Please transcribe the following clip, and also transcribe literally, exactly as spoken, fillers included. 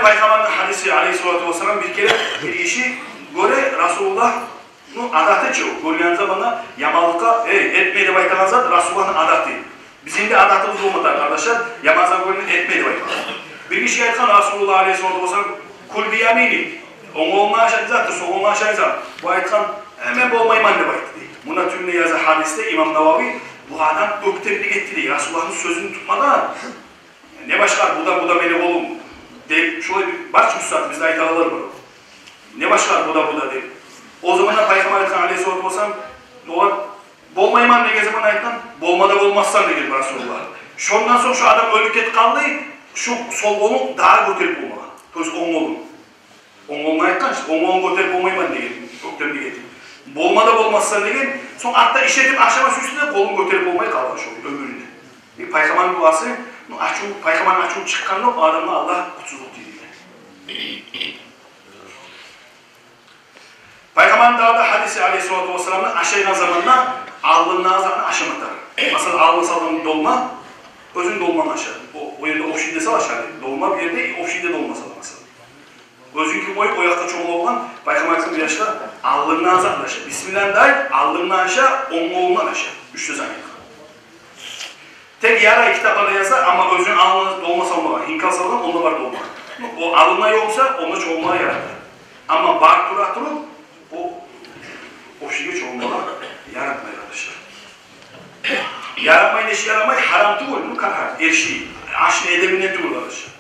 Пайхаммарны гьадиси, алейгьиссалату вассалам, бир керен бир гиши гёре Расулуллагьны адаты чы, гёрген заманда яманлыкъгъа, «Эй, этме» деп айтагъан зат Расулуллагьны адаты. Бизин де адатыбыз болмагъа, къардашлар, яман зат гёргенде «Этме» деп айтмагъа. Бир гишиге айтгъан Расулуллагь, алейгьиссалату вассалам: «Кул би яминик, онг къолунг булан аша», — дей, «сонг сол къолунг булан аша», — дей. Бу айтгъан: «Э, мен болмайман», — деп айтды, дей. Муна тюбюнде яза гьадисде имам Навави: «Бу адам оьктемлик этди, — дей, — Расулуллагьны сёзюн тутмагъан. Не башгъар бу да, бу да мени къолум», — деп, шолай бир, бар чы, уьстад, бизде айтагъанлар бар. «Не башгъар бу да, бу да», — деп. О заманда Пайхаммар айтгъан, алейгьиссалату вассалам, олар «Болмайман» деген заман айтгъан: «Болма да болмассан», — деген Расулуллагь. Шондан сонг шо адам оьлюп гетип къалды, шо сол къолун дагъы гётерип болмагъан. То есть онг къолун. Онг къолун айтгъан, онг къолун гётерип болмайман деген, оьктемлик этип. «Болма да болмассан» деген, сонг артда иш этип, ашама сюйсе де, къолун гётерип болмай къалгъан шо оьмюрюнде. Э, Пайхаммарны дуасы, ну, ачув, Пайхаммарны ачуву чыкъгъан ёкъ, адамгъа Аллагь къутсузлукъ тийдирген. Пайхаммарны дагъы да гьадиси, алейгьиссалату вассаламны, ашайгъан заманда алдындагъы затны ашама тарыкъ. Масала, алдына салгъан долма, оьзюнг долманы аша. О, о ерде общийде сал аша, долма бир ерде, общийде долма сал, масала. Оьзюнгкин къоюп, о якъгъа чомула болгъан, Пайхаммар айтгъан: «Бир ашагъыз, алдындагъы затны аша. Бисмиллагьны да айт, алдындан аша, онг къолундан аша». Уьч де зат айтгъан. Тек ярай, китапларда яза, амма оьзюню алдына долма салмагъан, хинкал салгъан, онда бар долма. Ну, о алдына ёкъ буса, онда чомулмагъа ярай. Амма бар тура туруп, о общийге чомулмагъа ярамай, къардашлар. Ярамай, нечик ярамай? Гьарам тюгюл, ну, как гьарам, эрши, ашны эдебинден тюгюл, къардашлар.